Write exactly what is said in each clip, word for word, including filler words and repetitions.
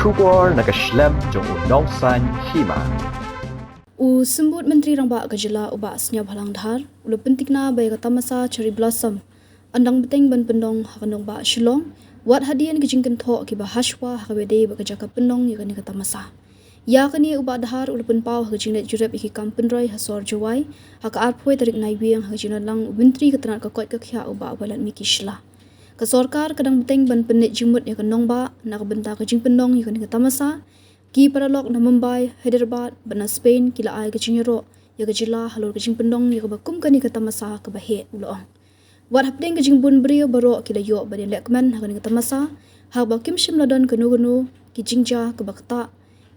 Khubor na ka shlem jong u Nongsaiñ Hima. U Symbud Myntri Rangbah ka jylla u Bah Sniawbhalang Dhar u la pyntikna ba ïa ka tamasa Cherry Blossom yn dang bteng ban pynlong ha ka nongbah Shillong, wat hadien ki jingkynthoh kiba hashwa ha kaba ïadei bad ka jaka pynlong ïa kane ka tamasa. Ïa kane u Bah Dhar u la pynpaw ha ka jingleit jurip ïa ki kam pynroi ha sor Jowai ha ka arphew tarik Naiwieng ha ka jingleit lang u Myntri ka tnat ka koit ka khiah u Bah Wailadmiki Shylla. Ka sorkar ka dang bteng ban pynleit jingmut ïa ka nongbah na ka bynta ka jingpynlong ïa kane ka tamasa. Ki paralok na Mumbai, Hyderabad bad na Spain ki la ai ka jingïaroh ïa ka jylla halor ka jingpynlong ïa kaba kum kane ka tamasa kaba heh, u la ong. Wat hapdeng ka jingbun briew baroh ki la ïoh ban ïalehkmen ha kane ka tamasa, ha kaba kim shym la don kano kano ki jingjia kaba ktah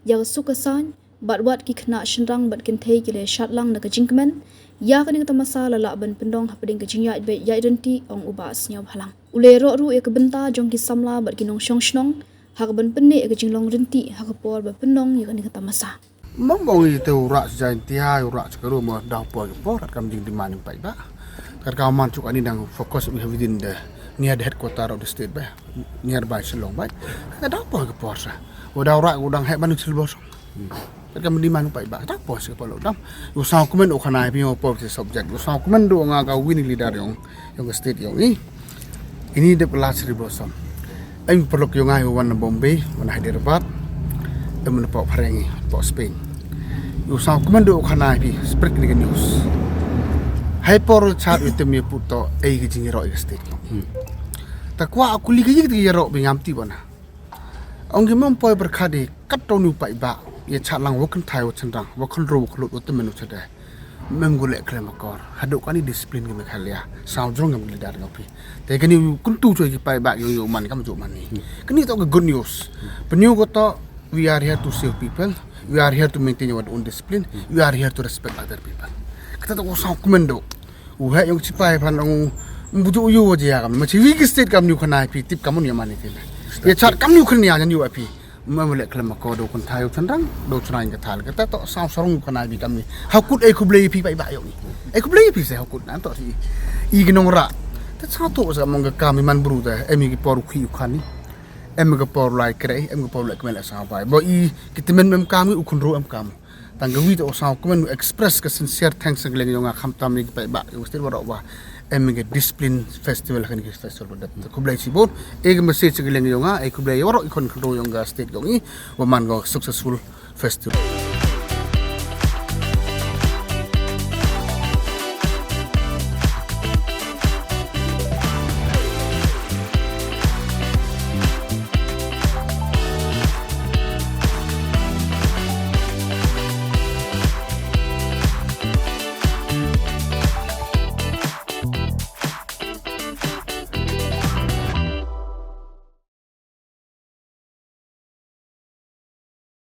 ïa ka suk ka saiñ, bad wat ki khynnah shynrang bad kynthei ki la ïashad lang da ka jingkmen. Ïa kane ka tamasa la lah ban pynlong hapdeng ka jingïaid beit ïaid ryntih, ong u Bah Sniawbhalang. U la ïaroh ruh ïa ka bynta jong ki samla bad ki nongshong shnong ha kaban pynneh ïa ka jinglong ryntih ha ka por ba pynlong ïa kane ka tamasa. Mong mong ite u rah sha Jaintia, u rah sha Garo, mo daw poi ka por, kat kam jingdemand u paidbah. Kat ka man suk ani dang focus u ha within the near the headquarter of the state ba, nearby Shillong ba. Ka daw poi ka por sa. U daw rah u dang heh ban u Cherry Blossom. Kat kam demand u paidbah, daw poi sa ka por u dam. U sngewkmen u khana ïa phi, u poi sa subject. U sngewkmen ruh nga ka win leader yong, yong ka state yong i. Ini dep la Cherry Blossom. Em paralok yong nga u wan na Bombay, wan na Hyderabad. Em na pok phareng i, pok Spain. U sngewkmen ruh u khana ïa phi, spread kane ka news. Hai por chat u tem ïa puto, ei ka jingïaroh ïa ka state yong i. Ta kwah u kylli ka ïing ka ïaroh ba ngam tip ba na. Ong ki mem poi byrkhat i, kat to ni u paidbah, ïa chat lang wa kynthai wa shynrang, wa khynroo wa khyllood, wa tymmen wa shadai. Mem gu leh khlem akor. Haduh kani discipline ka Meghalaya. Saw jrong ngam ki leader ngam phi. Te kani u kyntu choi ki paidbah ïa u man kam ju man ni. Kani to ka good news. Pynïoh ko to, we are here to serve people. We are here to maintain our own discipline. We are here to respect other people. Kata to ko sngewkmen do. U heh yong sipai phan ong bujuk yu aja kam. Machi wi ki state kam ni u khana ïa phi tip kam ni man ni. Ïa chat kam ni u khana ïa ni wa phi. Mem leh khlem ko do kynthai u shynrang, do shynrang ka thal. Kata to saw sarong u khana ïa phi kam ni. Hakut ei khublei ïa phi paidbah yong i. Ei khublei ïa phi se hakut nan to si. I ki nongrah. Ta saw to sa mong ka kam i man bru ta. Em i ki por u khi u khani. Em i ki por lai krei, em i ki por leh kmen leh saw bai. Bo i ki tymmen mem kam i u khynroo em kam. Tang ka wi to u sngewkmen u express ka sincere thanks ka liang yong nga khamtam ïa ki paidbah ïa u state waroh wa em ka discipline festival kane ka festival ba dep. Khublei shibun. Ei ka message ka liang yong nga, ei khublei waroh i khon khynroo yong ka state yong i wa man ka successful festival.